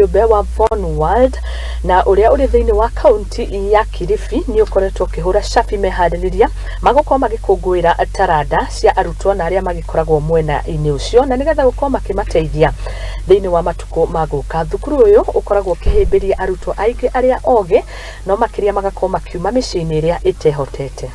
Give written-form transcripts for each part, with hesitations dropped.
Kĩũmbe wa Vonworld na ũrĩa ũrĩ thĩinĩ wa kaunti ya Kilifi nĩ ũkoretwo ũkĩhũra cabi meharĩrĩria magũkorwo magĩkũngũĩra taranda cia arutwo na arĩa magĩkoragwo mwena-inĩ ũcio, na nĩgetha gũkorwo makĩmateithia thĩinĩ wa matukũ ma gũka. Thukuru ũyũ ũkoragwo ũkĩhĩmbĩria arutwo aingĩ arĩa ogĩ, no makĩria magakorwo makiuma mĩciĩ-inĩ ĩrĩa ĩtehotete.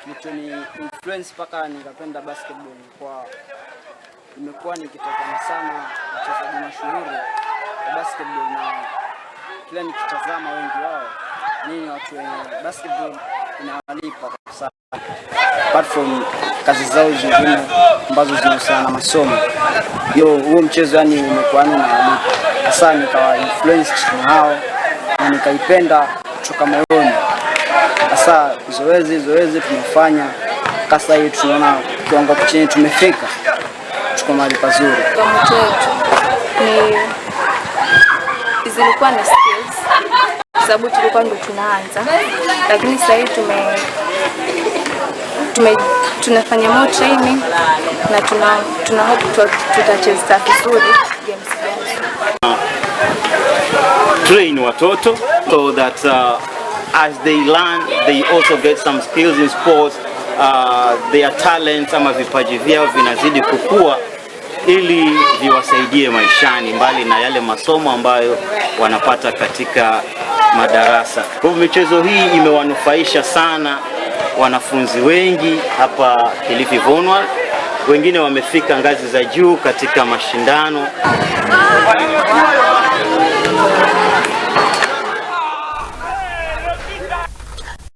Kilichoni influence mpaka nikapenda basketball kwa nimekuwa nikitazama sana wachezaji mashuhuri wa basketball, na kila nikitazama wengi wao nini watu wenye basketball inawalipa kabisa, apart from kazi zao zingine ambazo zinahusiana na masomo. Hiyo huo mchezo yani umekuwa ni unawalipa hasa, nikawa influenced na hao na nikaipenda kutoka moyoni. Hasa zoezi zoezi tumefanya kasa hii, tunaona kiwango chenye tumefika, tuko mahali pazuri. Changamoto yetu ni zilikuwa ni skills, kwa sababu tulikuwa ndo tunaanza, lakini sasa hivi tume tunafanya more training na tuna hope tutacheza vizuri games zijazo. Train watoto so that as they learn, they also get some skills in sports, their talents ama vipaji vyao vinazidi kukua ili viwasaidie maishani mbali na yale masomo ambayo wanapata katika madarasa. Kwa hivyo michezo hii imewanufaisha sana wanafunzi wengi hapa Kilifi Vonwald. Wengine wamefika ngazi za juu katika mashindano.